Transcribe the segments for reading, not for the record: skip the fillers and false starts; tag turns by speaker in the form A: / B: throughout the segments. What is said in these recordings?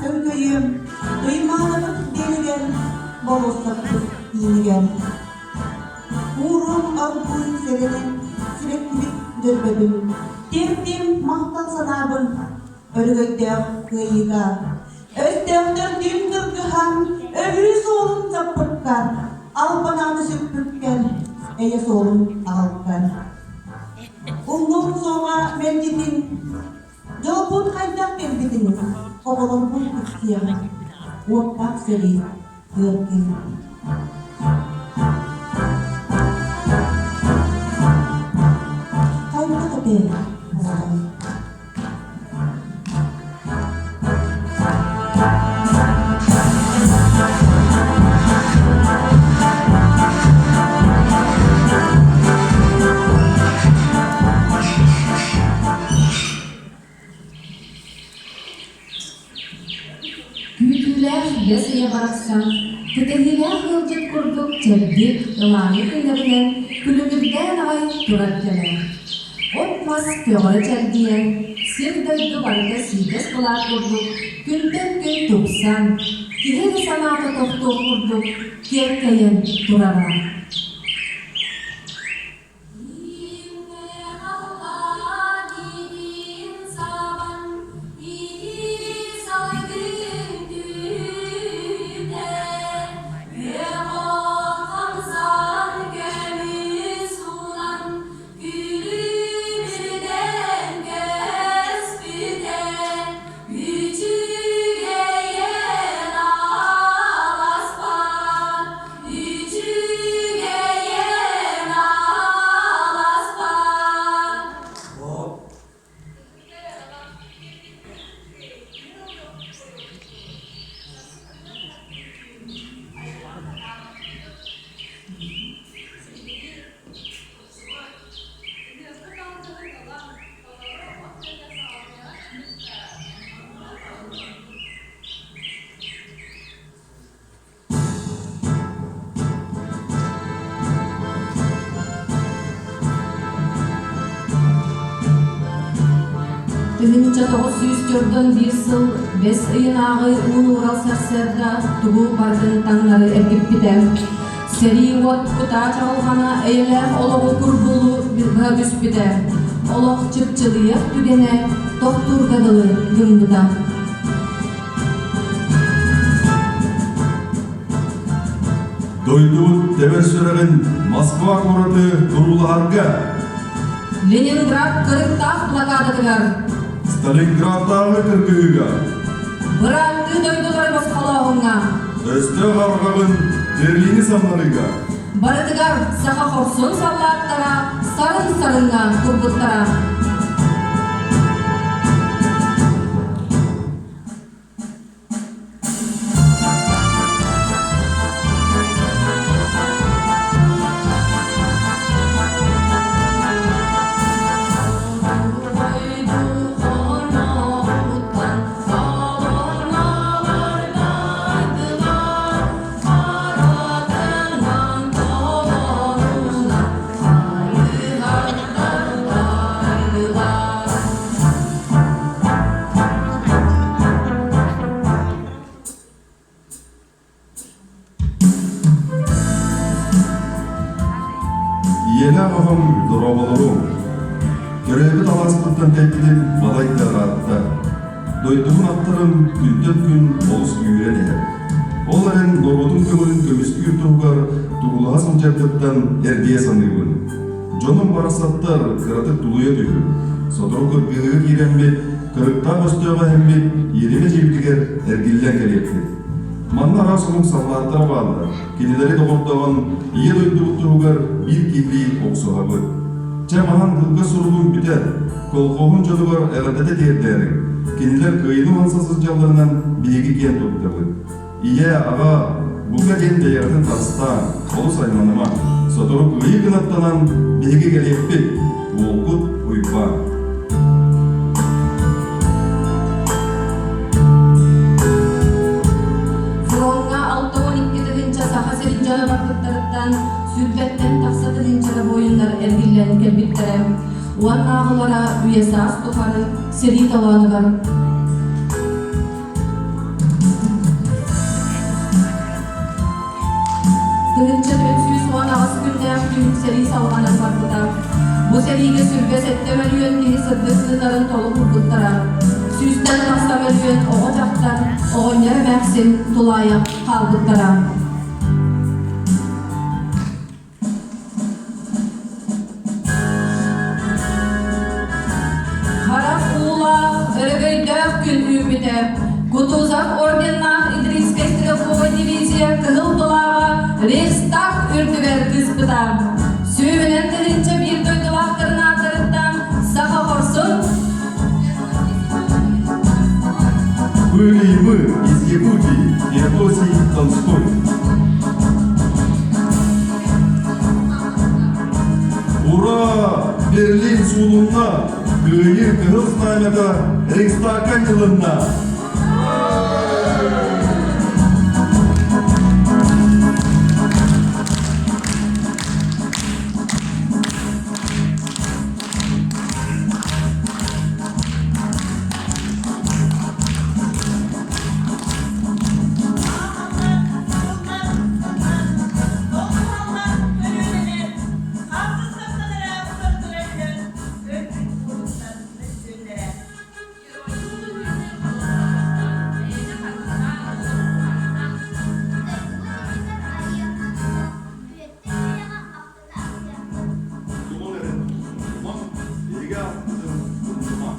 A: төҥкөйүөм, Туймаадабыт биэригэр, болуоссаппыт иинигэр. Ууруом оргууй сэрэнэн сибэккибит дьөрбөтүн, тиэртиэм махтал санаабын өрөгөйдөөх кыайыыга. Өстөөхтөрдүүн кыргыһан, өлүү суолун саппыккар, албанааны сүкпүккэр, эйэ суолун аҕалкар. Умнуом суоҕа мэлдьитин, дьолбут хайдах кэлбитин оҕолорбун кэпсиэҕим, уоттаах сэрии ыар күн. Хайдах этэ оҕолор?
B: Күүтүүлээх бэс ыйа барахсан, кэтэһиилээх ыалдьыт курдук чэбдик, ылааҥы күннэринэн күлүмүрдээн аҕай турар кэмэ. От-мас көҕөрө чэлгийэн, сир-дойду барыта сиидэс былаат курдук күнтэн күн тупсан, киһи эрэ санаата тохтуох курдук киэркэйэн турара. 1991 сыл бэс ыйынааҕы уун-уурал сарсыарда тугу барытын таҥнары эргиппитэ. Сэрии уот кутаа чаҕылҕана эйэлээх олоҕу курбуулуу быһа түспүтэ. Олох чыпчылыйар түгэнэ тохтуурга дылы гыммыта.
C: Дойдубут тэбэр сүрэҕин Москва куораты туруулаһарга
B: Ленинград кырыктаах блокадатыгар
C: Сталинградтааҕы кыргыһыыга
B: бырааттыы дойдулары босхолооһуҥҥа
C: өстөөх арҕаҕын Берлини самнарыыга
B: барытыгар саха хорсун саллааттара сарын-сарыҥҥа турбуттара.
C: Ийэлээх аҕам дорооболоруҥ! Төрөөбүт алааспыттан тэйбитим балайда ыраатта. Дойдубун аттарым күнтэн күн олус күүһүрэн иһэр. Ол эрэн норуотум көҥүлүн көмүскүүр туһугар туруулаһа сылдьаргыттан эрдийэ саныыбын. Дьонум барахсаттар кыратык тулуйа түһүҥ. Сотору кыргыһыыга киирэммит, кырыктаах өстөөҕү эһэммит иэримэ дьиэбитигэр эргиллэн кэлиэхпит. Манна араас омук саллааттара бааллар. Кинилэри доҕордоһон, Ийэ дойдубут туһугар биир киһилии охсуһабыт. Чэ, маһан кылгас суругум бүтэр. Колхоһум дьонугар эҕэрдэтэ тиэрдээриҥ. Кинилэр кыайыыны уһанса сылдьалларынан биһиги киэн туттабыт. Ийээ, аҕаа, бука диэн бэйэҕитин харыстааҥ, олус айманыма. Сотору кыайыы кынаттанан биһиги кэлиэхпит. Уолгут Уйбаан.
B: Фроҥҥа 62 тыһыынча Саха сирин дьоно барбыттарыттан сүүрбэттэн тахса тыһыынча буойуннар эргиллэн кэлбиттэрэ. Уоннааҕылара үйэ саас тухары сэрии толоонугар. 1418 күннээх түүн сэрии салҕанан барбыта. Бу сэриигэ сүргэ сэттэ мөлүйүөн киһи сырдык тыыннарын толук ылбыттара. Сүүстэн тахса мөлүйүөн оҕо-дьахтар, оҕонньор эмээхсин тулаайах хаалбыттара. Харах уулаах, өрөгөйдөөх күн үүммүтэ. Кутузов орденнаах Идрийскэй стрелковай дивизия кыһыл былааҕа Рейхстаг үрдүгэр кыыспыта. Сүүһүнэн тыһыынча биир дойдулаахтарын ааттарыттан саха хорсун
C: Были мы из Якутии, Феодосий Донской. Ура! Берлин суулунна, Кыайыы кыһыл знамята Рейхстагка ньылынна! Думан эрэ, думан, биһиги ааппытын умнума.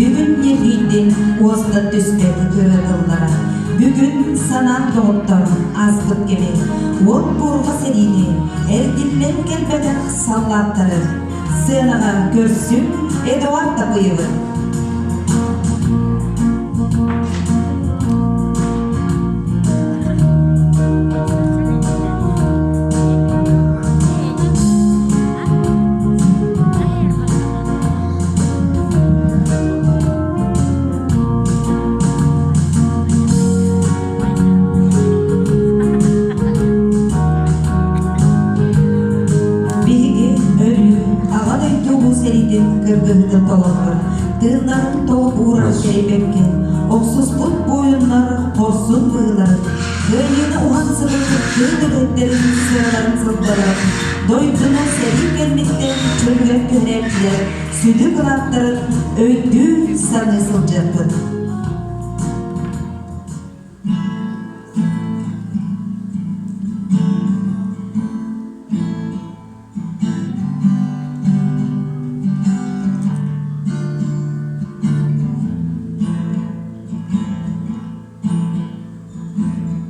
A: Бүгүн ньиргийдин уоста түспэт ырыа тыллара, Бүгүн санаан доҕоттор ааспыт кэми, Уот буурҕа сэриини эргиллэн кэлбэтэх саллааттары Сыанаҕа көрсүҥ Эдуард Тапыевы. Биһиги өрүү Аҕа дойду Улуу сэриитин кыргыһыытын толорбут, тыыннарын тоҕо уурар кэйбэккэ, охсуспут буойуннар хорсун быһыыларын, кыайыыны уһансыбыт кыыл үлэһиттэрин сыраларын сылдьаларын, дойдуну сэрии кэнниттэн чөлүгэр түһэрээччилэр сүдү кылааттарын өйдүү саныы сылдьыахпыт.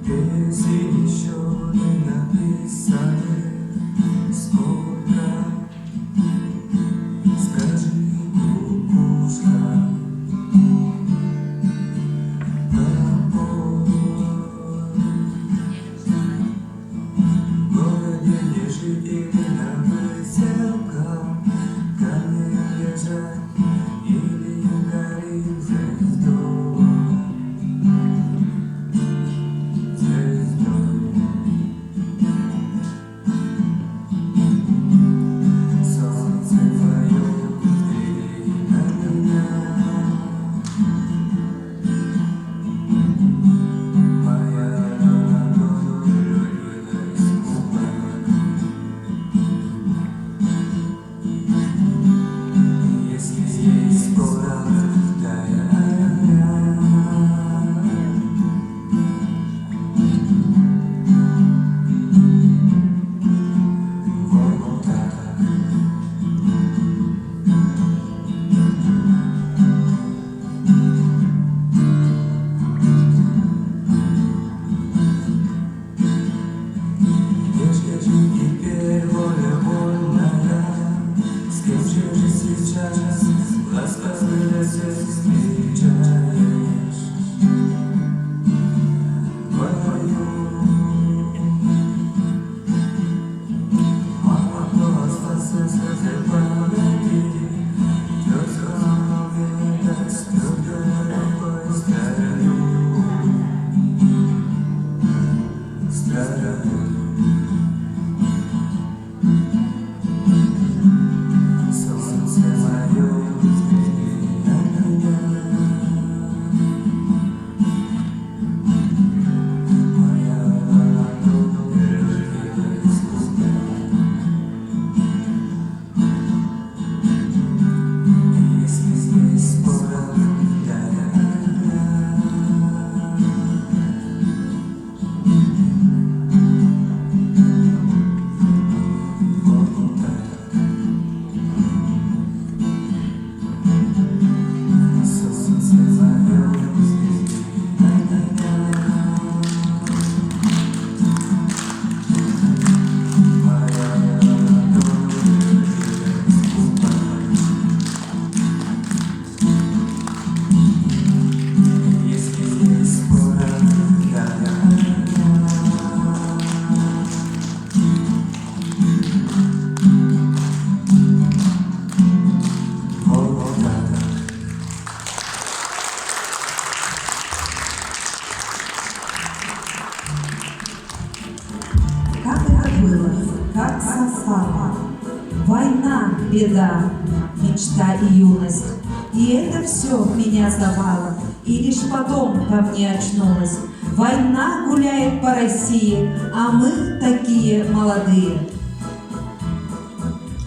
D: Песен еще не написаны. Сколько, скажи, кукушка? Встречаешь в бою. Мало остаться в памяти, Твердой, с твердой страну, страну. Солнце мое, взгляни на меня. Моя ладонь превратилась в пустыню. Если здесь порох для огня, вот так. Солнце мое, взгляни на меня. Моя ладонь превратилась в пустыню. Если здесь порох для огня, вот так.
A: Как это было? Как совпало? Война, беда, мечта и юность. И это все меня завало, и лишь потом во мне очнулась. Война гуляет по России, а мы такие молодые.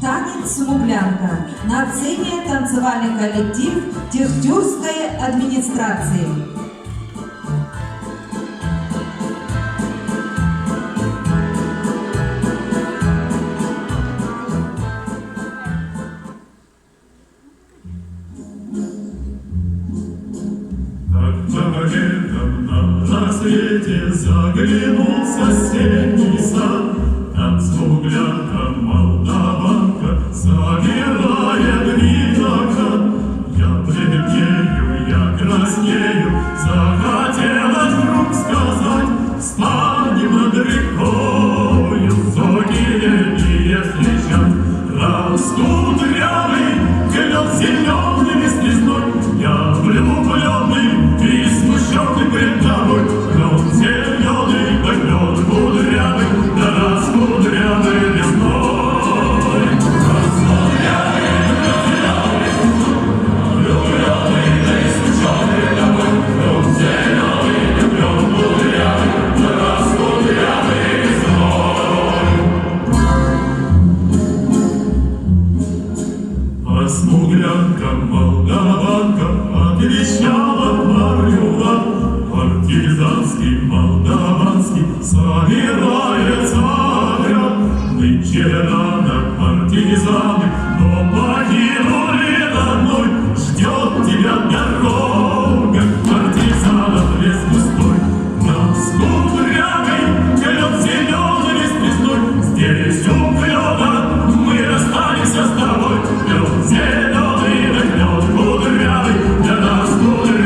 A: Танец «Смуглянка». На сцене танцевальный коллектив Тюхтюрской администрации.
E: Как победом на рассвете заглянул в соседний сад. Там смуглянка, молдаванка собирает виноград. Я бледнею, я краснею, захотелось вдруг сказать, Встанем над рекою, зоркие встречать. Раскудрявый клен зеленый лесной, я влюбленный и смущенный пред тобой. Клен зеленый, да клен кудрявый, да раскудрявый лесной. Раскудрявый, клен зеленый, влюбленный, да и смущенный пред тобой. Клен зеленый, да клен кудрявый, да раскудрявый лесной. А смуглянка, молдаванка отвечала парню лад. Партизанский, молдаванский собирается отряд. Нынче рано партизаны, но покинули родной. Ждет тебя дорога, партизанов лес густой. Раскудрявый клен зеленый лист лесной, здесь у клена мы расстанемся с тобой. Клен зеленый, да клен кудрявый, для нас кудрявый.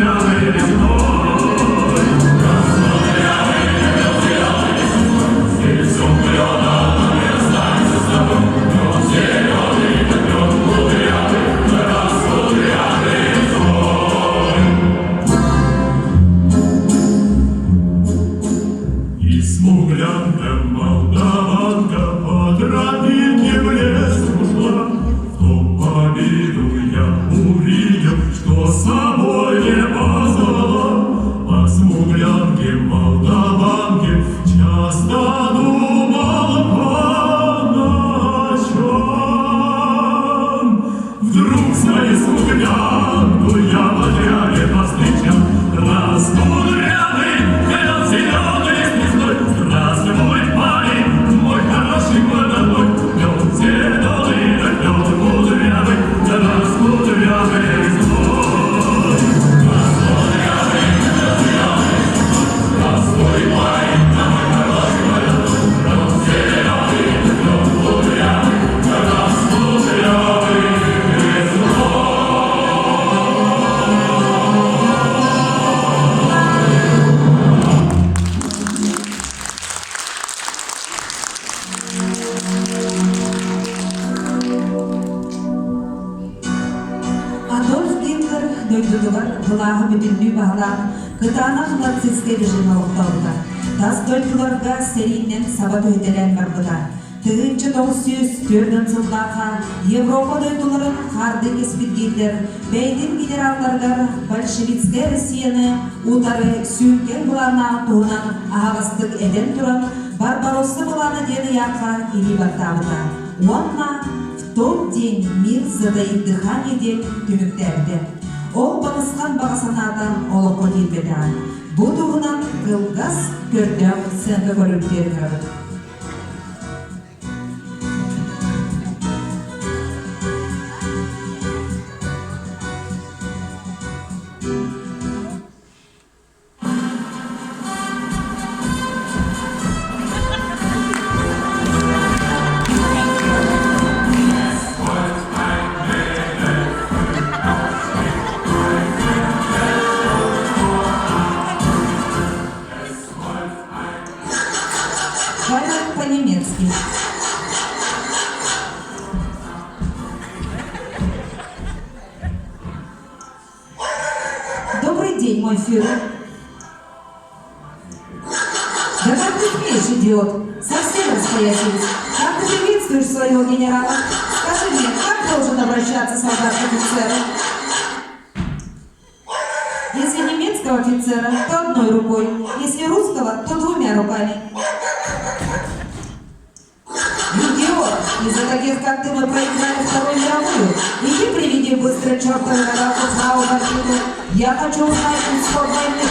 A: дойдутугар былааһы бүтүннүү баһылаан, кытаанах нацистскай режими олохтообута. Тас дойдуларга сэриинэн саба түһүтэлээн барбыта. 1940 сыллаахха Европа дойдуларын хаардыы кэспит Гитлер бэйэтин генералларыгар большевистскай Россияны утары сүҥкэн былааннаах туһунан аһаҕастык этэн туран Барбаросса былаана диэн ыйаахха илии баттаабыта уонна «В тот день мир затаит дыхание» диэн түмүктээбитэ. Ол балысхан баҕа санаата олоххо киирбэтэҕэ. Бу туһунан кылгас көрдөөх сценка көрүллүөн көрөбүт. Валя по-немецки. Добрый день, мой фюрер. Да как ты смеешь, идиот? Совсем распоясались. Как ты приветствуешь своего генерала? Скажи мне, как должен обращаться солдат к офицеру? Если немецкого офицера, то одной рукой. Если русского, то двумя руками. Идиот! Из-за таких, как ты, мы проиграли Вторую мировую. Иди приведи быстро чертову гадалку фрау Маргиту. Я хочу узнать исход войны.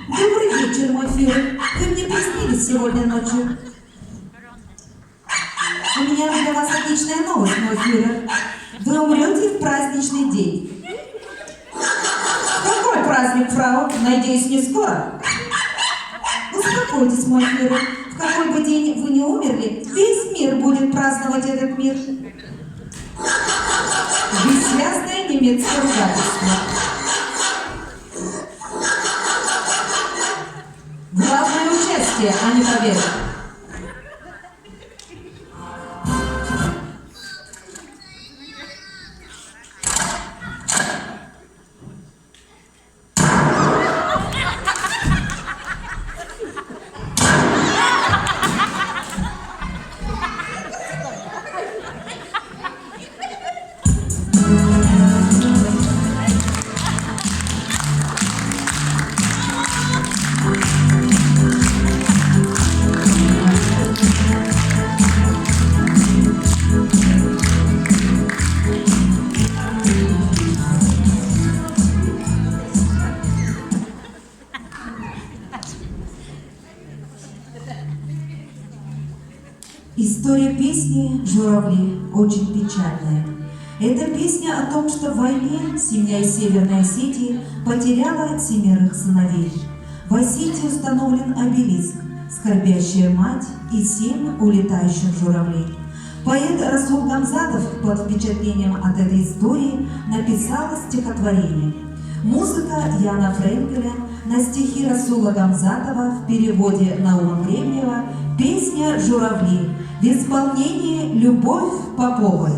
A: Добрый вечер, мой фюрер. Вы мне приснились сегодня ночью. У меня для вас отличная новость, мой фюрер. Вы умрете в праздничный день. Какой праздник, фрау? Надеюсь, не скоро. Успокойтесь, мой фюрер. В какой бы день вы не умерли, весь мир будет праздновать этот мир. Бессвязное немецкое ругательство. Главное участие, а не победа. История песни «Журавли» очень печальная. Это песня о том, что в войне семья из Северной Осетии потеряла семерых сыновей. В Осетии установлен обелиск, скорбящая мать и семь улетающих журавлей. Поэт Расул Гамзатов под впечатлением от этой истории написал стихотворение. Музыка Яна Френкеля на стихи Расула Гамзатова в переводе Наума Кремнева «Песня «Журавли» в исполнении Любовь Поповой.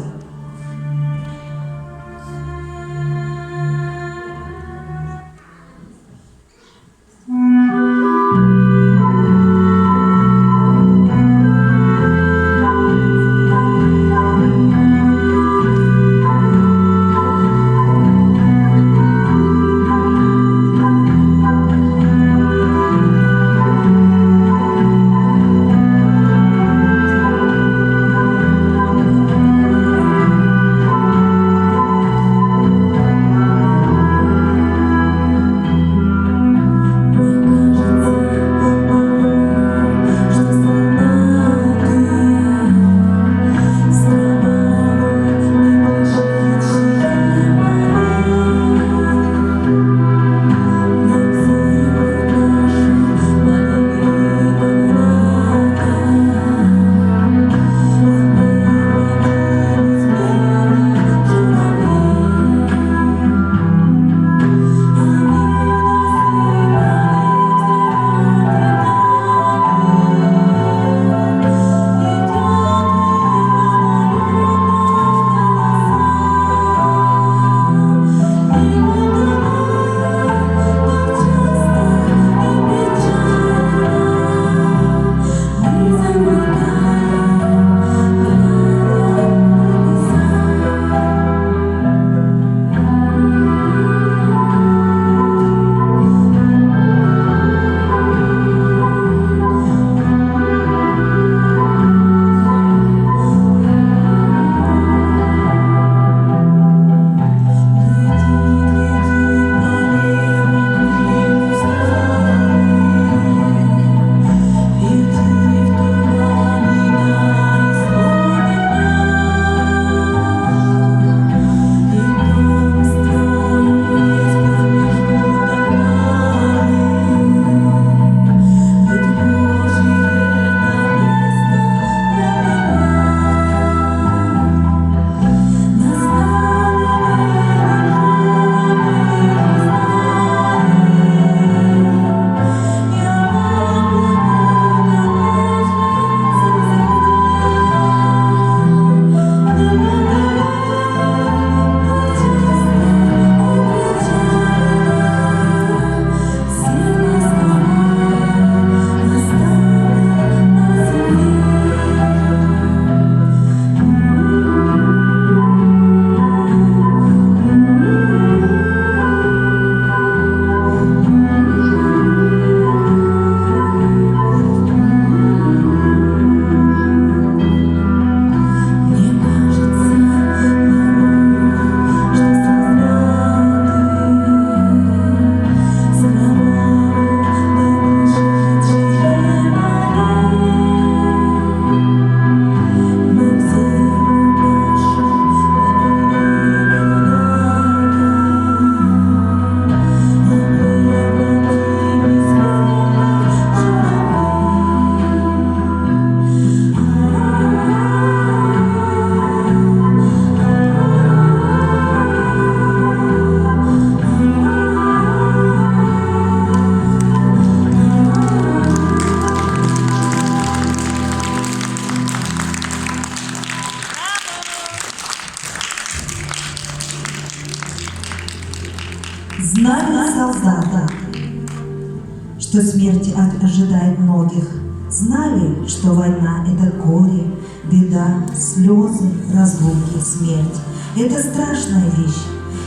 A: что смерть ожидает многих, знали, что война – это горе, беда, слезы, разлуки, смерть. Это страшная вещь.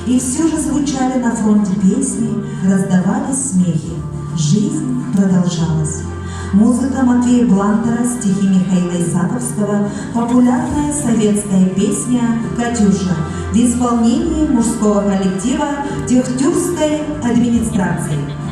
A: И все же звучали на фронте песни, раздавались смехи. Жизнь продолжалась. Музыка Матвея Блантера, стихи Михаила Исаковского, популярная советская песня «Катюша» в исполнении мужского коллектива Техтюрской администрации.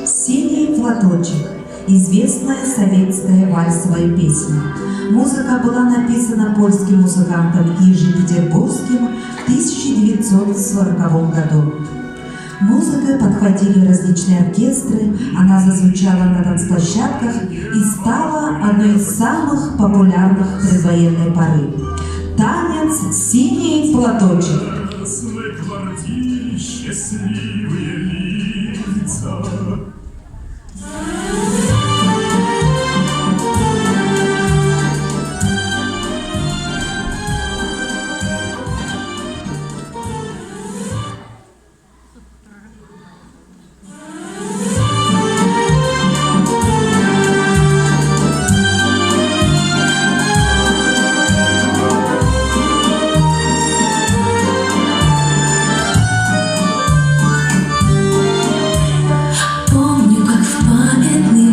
A: «Синий платочек» – известная советская вальсовая песня. Музыка была написана польским музыкантом Ижи Петербургским в 1940 году. Музыкой подхватили различные оркестры, она зазвучала на танцплощадках и стала одной из самых популярных предвоенной поры. Танец «Синий платочек».
E: В квартире счастливые лица.
F: Помню, как в памятный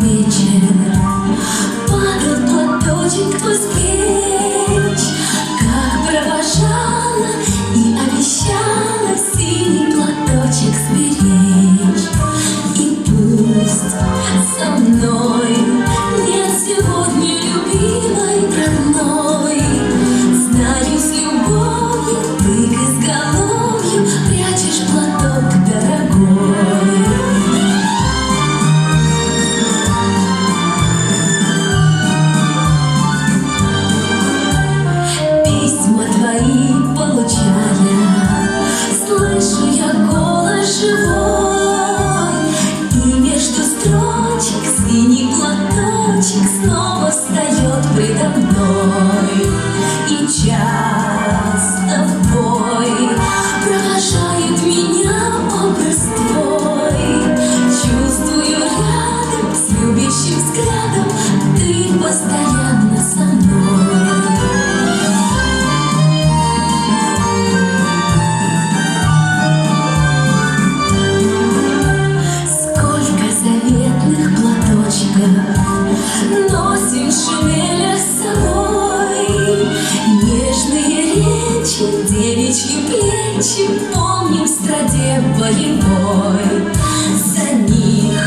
F: встречи, девичьи плечи Помним в страде боевой. За них,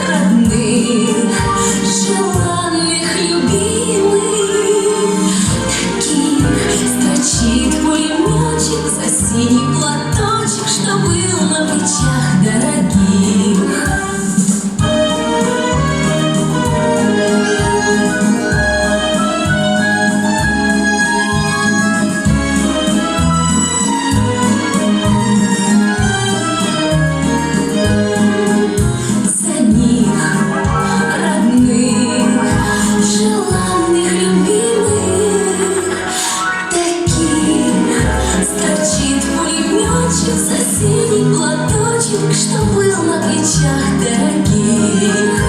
F: родных, желанных, любимых, Таких строчит пулеметчик за синий платочек, Что был на плечах дорогих. За них, родных, желанных, любимых, таких строчит пулеметчик за синий платочек, что был на плечах дорогих.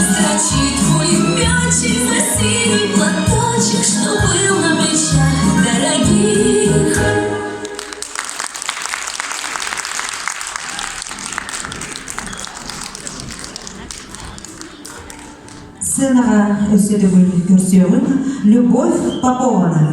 F: Строчит пулеметчик за синий платочек, что был на плечах дорогих.
A: Сценаҕа өссө төгүл көрсүөҕүҥ Любовь Попованы.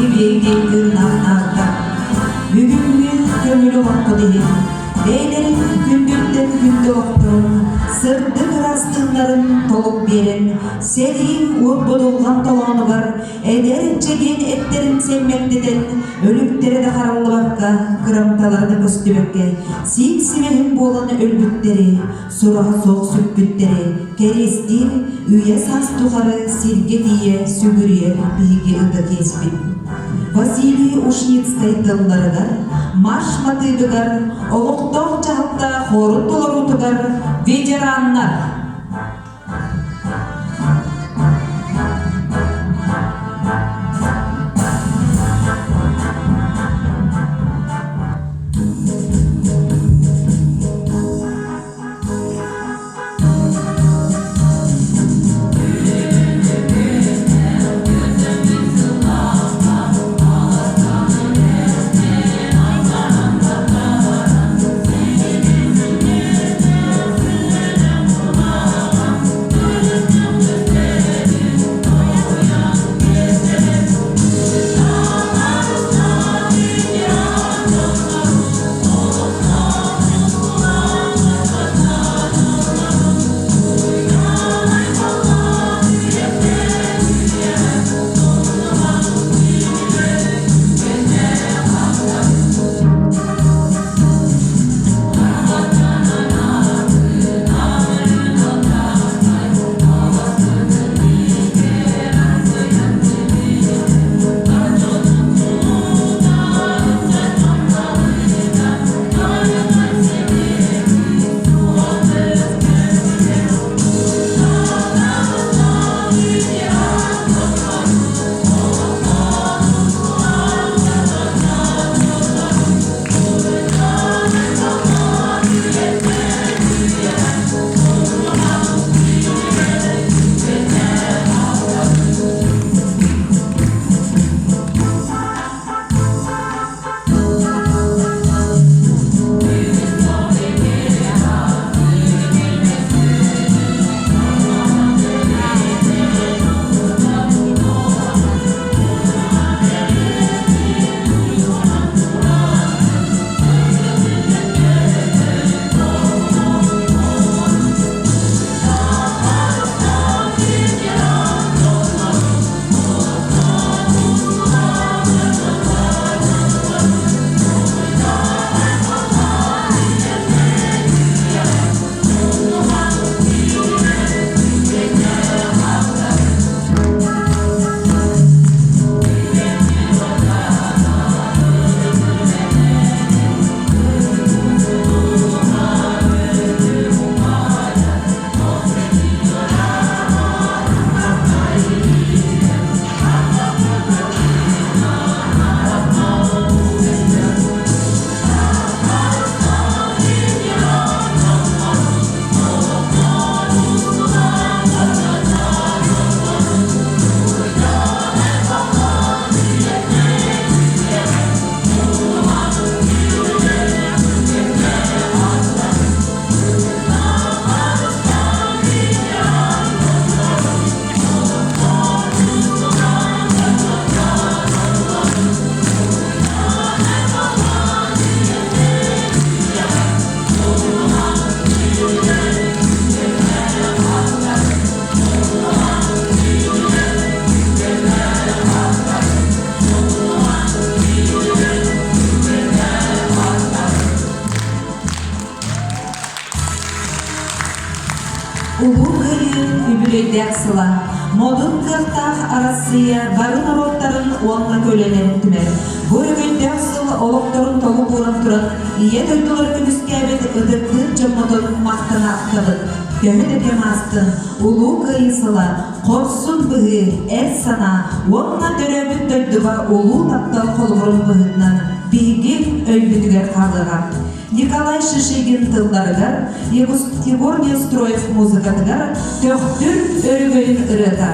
A: Киһи тыыннаах наарда. Бүгүҥҥү көҥүл олоххут иһин, бэйэлэрин күндүттэн күндү олохторун, сырдык ыраас тыыннарын толук биэрэн, сэрии уот будулҕан толоонугар эдэр чэгиэн эттэрин сэммэктэтэн, өлүктэрэ да хараллыбакка, кырамталара да көстүбэккэ, сиик симэһин буолан өлбүттэри, сураҕа суох сүппүттэри кэриэстиир үйэ-саас тухары сиргэ тиийэ сүгүрүйэр биһиги ытык иэспит. Василий Ушницкай тылларыгар, марш матыыбыгар, олохтоох дьаһалта хорун толоруутугар ветераннар Улуу Кыайыы үбүлүөйдээх сыла модун кыахтаах Арассыыйа бары норуоттарын уонна көлүөнэлэрин түмэр. Бу өрөгөйдөөх сыл олохторун толук ууран туран Ийэ дойдулары көмүскээбит ытыктыыр дьоммутун махтана ахтабыт. Көһө да кэм аастын, Улуу Кыайыы сыла хорсун быһыы, эр санаа уонна төрөөбүт дойдуга улуу таптал холобурун быһыытынан биһиги өйбүтүгэр хаалыаҕа. Николай Шишигин тылларыгар, Егор Неустроев музыкатыгар Төхтүр өрөгөйүн ырыата.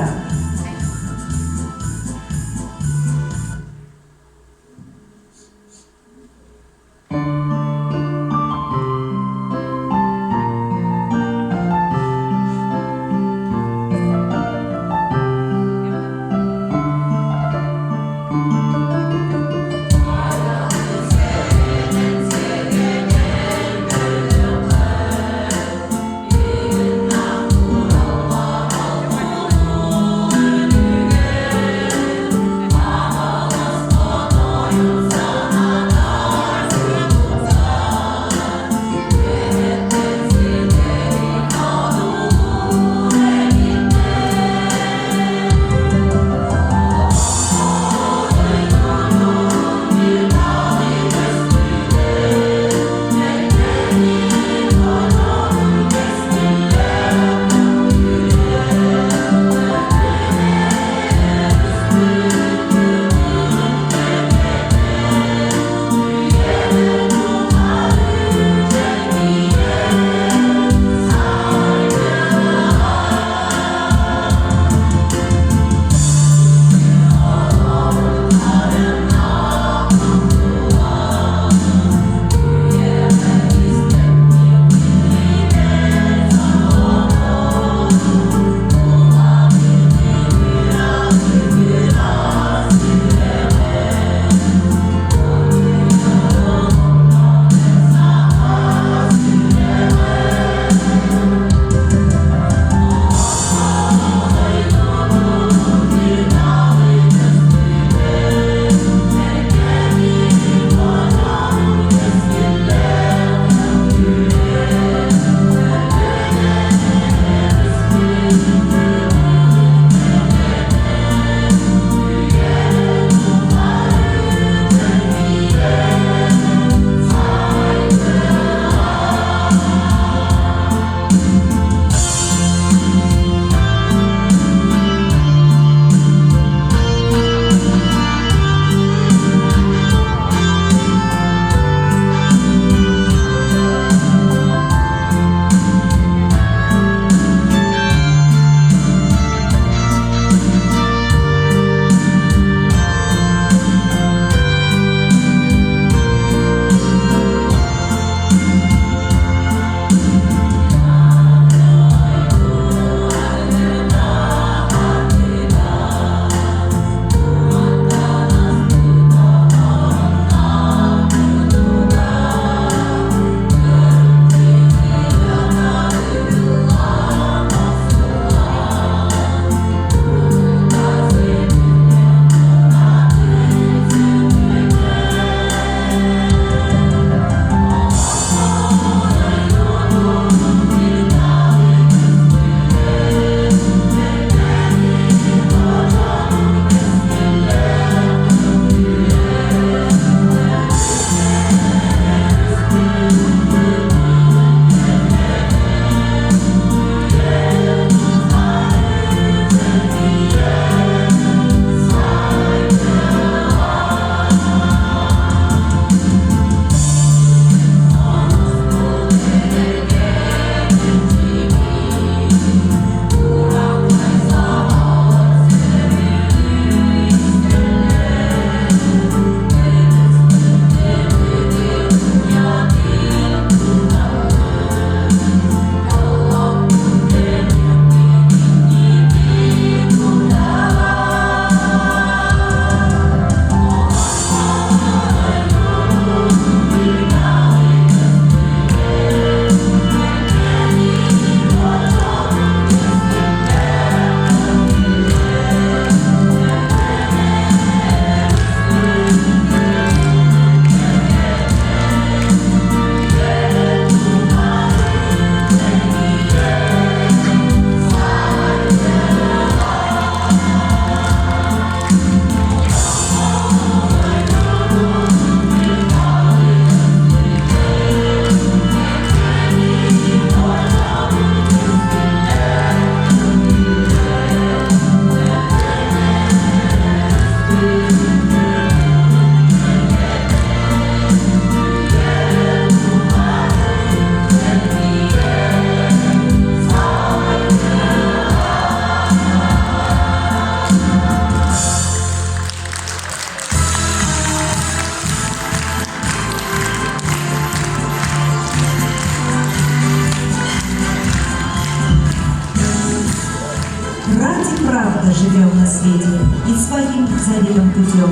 A: свете и своим заветом путем.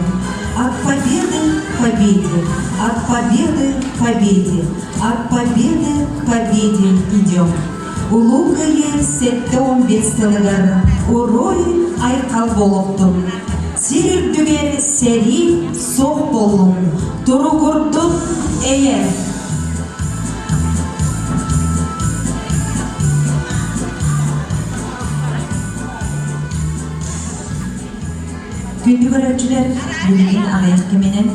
A: От победы к победе, от победы к победе, от победы к победе идем. Улуу Кыайыы 75 сылыгар уруй айхал буолуохтун. Сир үрдүгэр сэрии суох буоллун, туругурдун эйэ! Күндү көрөөччүлэр, билигин аҕыйах кэминэн.